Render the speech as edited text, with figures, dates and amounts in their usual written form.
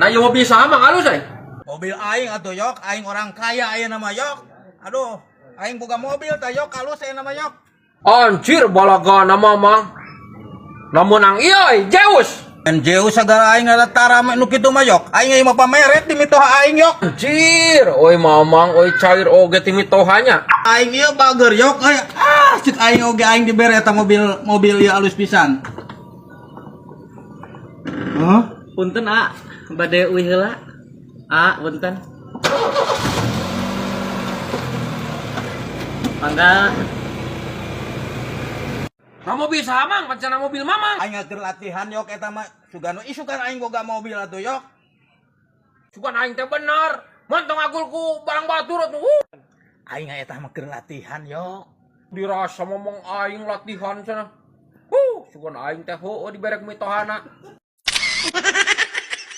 Nah, ieu mobil saha, Mang, alus euy? Mobil aing atuh, Yok, aing orang kaya ayeuna mah, Yok. Aduh, aing boga mobil tah, Yok, alus ayeuna mah, Yok. Anjir, balagana Mamang. Namun ang iya euy, Zeus. En Zeus sagala aing ada tara nu kitu mah, Yok. Aing ieu mah pameret di mitoha aing, Yok. Anjir, oi Mamang, oi cair oge ti mitohanya. Aing ieu bager, Yok, euy. Ah, cek aing oge aing dibere eta mobil mobil ieu alus pisan. Hah? Punten, A, bade uih heula. A, punten. Mangga. Nah, mobil saha, Mang? Pancana mobil Mamang. Aing keur latihan, Yok, eta mah sugan isukan aing boga mobil atuh, Yok. Sugan aing teh bener. Montong agul ku barang batur atuh. Aing eta mah keur latihan, Yok. Dirasa ngomong aing latihan cenah. Sugan aing teh heueuh diberek mitohana.